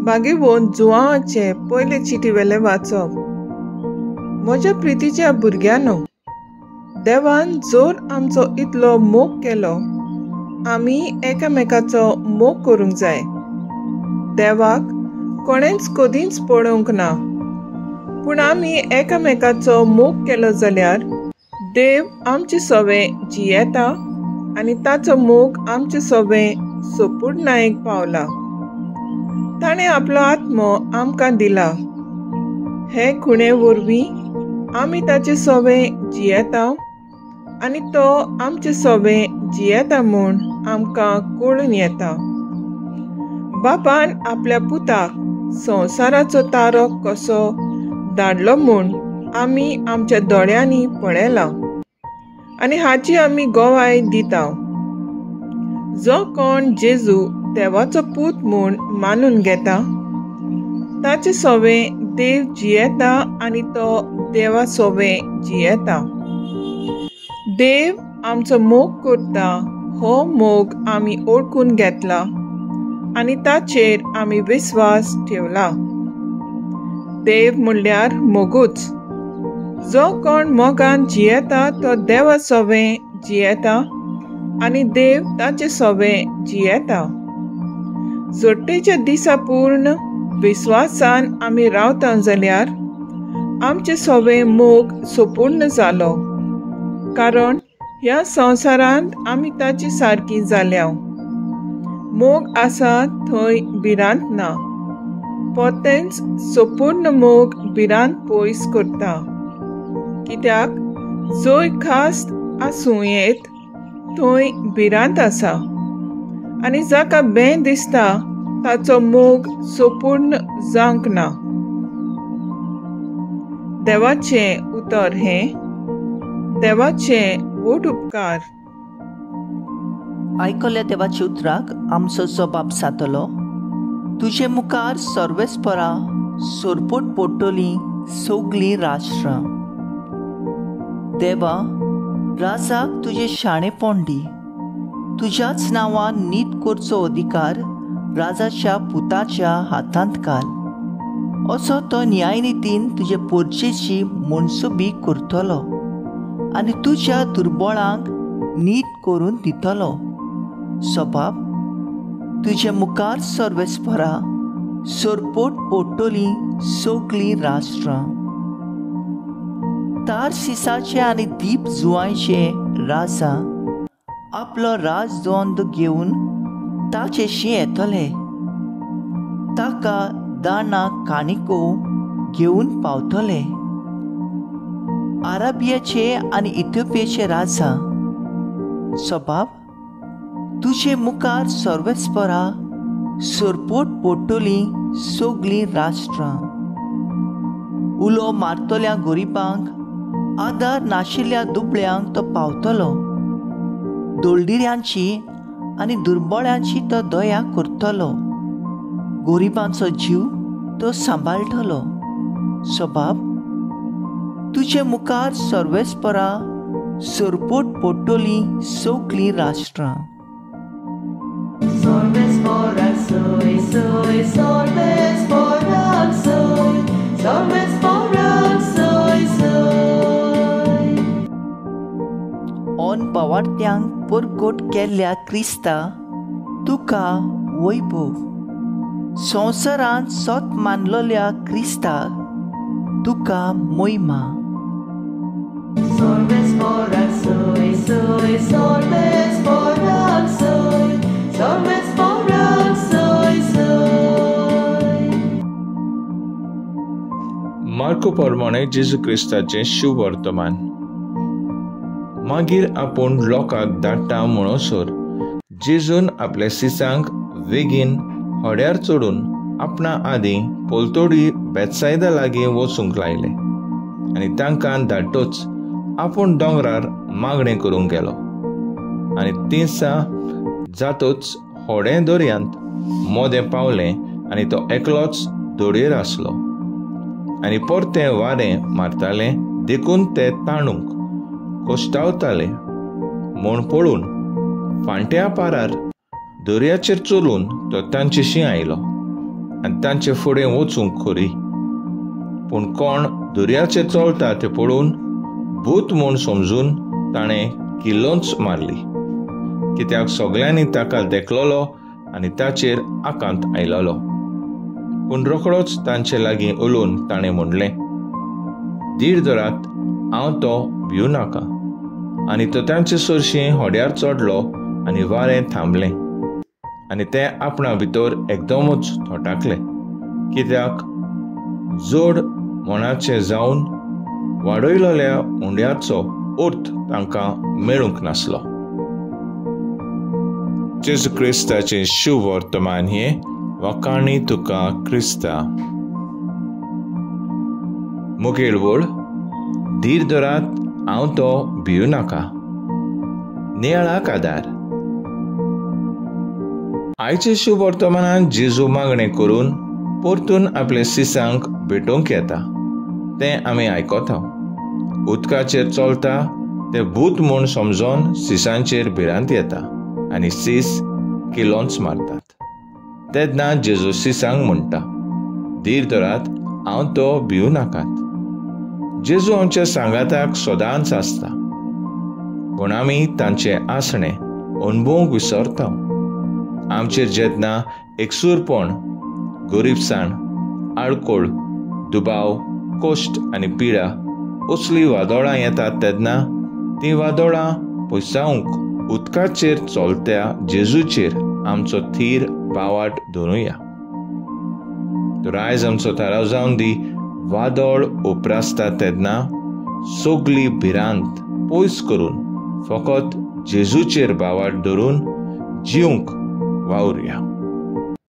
भागेवन जुवांवाचे पयले चिटी वेले वाचप. म्हज्या प्रितीच्या भुरग्यांनो, देवान जर आमचो इतलो मोग केलो, आमी एकामेकाचो मोग करूंक जाय. देवाक कोणेंच कदींच पळोवंक ना, पूण आमी एकामेकाचो मोग केलो जाल्यार देव आमचे सवें जियेता आनी ताचो मोग आमचे सवें सोपूर्णायेक पावला. ताणें आपलो आत्मो आमकां दिला. हे खुणे वरवीं आमी ताचे सवें जियेता आनी तो आमचे सवें जियेता म्हूण आमकां कळून येता. बापान आपल्या पुताक संवसाराचो तारक कसो धाडलो म्हूण आमी आमच्या दोळ्यांनी पळयलां आनी हाची आमी गवाय दिता. जो कोण जेजू देवाचो पूत म्हूण मानून घेता ताचे सवें देव जियेता आनी तो देवा सवें जियेता. देव आमचो मोग करता हो मोग आमी ओळखून घेतला आनी ताचेर आमी विस्वास ठेवला. देव म्हणल्यार मोगूच. जो कोण मोगान जियेता तो देवा सवें जियेता आनी देव ताचे सवें जियेता. जोडटेच्या दिसा पूर्ण विस्वासान आमी रावता जाल्यार आमचे सवें मोग सोपूर्ण जालो, कारण ह्या संवसारांत आमी ताची सारकी जाल्या. मोग आसा थंय भिरांत ना, पोतेंच सोपूर्ण मोग भिरांत पयस करता. कित्याक जंय खास आसूं येत थंय भिरांत आसा आनी जाका बें दिसता ताचो मोग सोपूर्ण जावंक ना. देवाचें उतर हें. देवाचें व्हड उपकार. आयकल्या देवाच्या उतराक आमचो जबाब जातलो. तुजे मुखार सर्वेस्परा सोरपोट पडटलीं सगलीं राष्ट्रां. देवा, राजाक तुजें शाणेपण दी. तुज्याच नांवान नीत करचो अधिकार राजाच्या पुताच्या हातांत घाल. असो तो न्यायनितीन तुजे पोरचेची मनसुबी करतलो आनी तुज्या दुर्बळांक नीत करून दितलो. सबाब, तुजे मुखार सर्वेस्परा सोरपोट पडटलीं सगलीं राष्ट्रां. तारसिसाचे आनी दीप जुवांचे राजा आपलो राजद्वंद घेवन ताचेशी येतले. ताका दाना काणिको घेवन पावतले. आरबियाचे आनी इथियोपियाचे राजा. सबाब, तुजे मुखार सर्वेस्परा सोरपोट पडटलीं सगलीं राष्ट्रां. उलो मारतल्या गरिबांक, आदार नाशिल्ल्या दुबळ्यांक तो पावतलो. दोळदिऱ्यांची आनी दुर्बळ्यांची तो दया करतलो. गरिबांचो जीव तो सांबाळटलो. सबाब, तुजे मुखार सर्वेस्परा सोरपोट पडटलीं सगलीं राष्ट्रां. ऑन बावार्थ्यांक परगट केल्ल्या क्रिस्ता तुका वैभव. संवसारांत सत मानलेल्या क्रिस्ता तुका मोहिमा. मार्को प्रमाणे जेजू क्रिस्ताचें शुभवर्तमान. मागीर आपूण लोकांक धाडटा म्हणसर जेजून आपल्या सिसांक वेगीन होड्यार चडून आपणा आदीं पलतोडी बेतसायदा लागीं वचूंक लायलें आनी तांकां धाडटोच आपूण दोंगरार मागणें करूंक गेलो. आनी तिनसां जातोच होडें दर्यांत मोदें पावलें आनी तो एकलोच दोडयेर आसलो. आनी परतें वारें मारतालें देखून ते ताणूंक कोश्टावताले म्हूण पळोवन फांट्या पारार दर्याचेर चलून तो तांचेशी आयलो. आनी तांचे फुडें वचूंक खोरी. पूण कोण दर्याचेर चलता तें पळोवन भूत म्हूण समजून ताणें किल्लोच मारली, कित्याक सगळ्यांनी ताका देखलोलो आनी ताचेर आकांत आयलोलो. पूण रोखडोच तांचे लागीं उलोवन ताणें म्हणलें, धीर धरात, हांव तो, भिवू नाका. आनी तो तांचे सरशीं होड्यार चडलो आनी वारें थांबलें. आनी ते आपणा भितर एकदमच थोटाकले, कित्याक जोड मनाचें जावन वाडयलेल्या उंड्याचो अर्थ तांकां मेळूंक नासलो. जेजू क्रिस्ताचें शुभ वर्तमान हें. वाखाणी तुका क्रिस्ता. मुखेल वळ, धीर धरात, हांव तो, भिवू नाका. नियाळाक आदार. आयचे शुभ वर्तमानान जेजू मागणें करून परतून आपले सिसांक भेटोवंक येता तें आमी आयकता. उदकाचेर चलता तें भूत म्हूण समजोन सिसांचेर भिरांत येता आनी सीस किलोंच मारतात. तेन्ना जेजू सिसांक म्हणटा, धीर धरात, हांव तो, भिवू नाकात. जेजू आमच्या सांगाताक सदांच आसता, पूण आमी तांचें आसणें अणभवूंक विसरता. आमचेर जेन्ना एकसूरपण, गरीबसाण, आडकोळ, दुबाव, कश्ट आनी पिडा असलीं वादळां येतात तेन्ना तीं वादळां पयसावंक उदकाचेर चलत्या जेजूचेर आमचो थीर बावाट धरुया. तर आयज आमचो थाराव जावन दी, वादळ उप्रासता तेन्ना सगली भिरांत पयस करून फकत जेजूचेर बावाट धरून जिवंक वावरुया.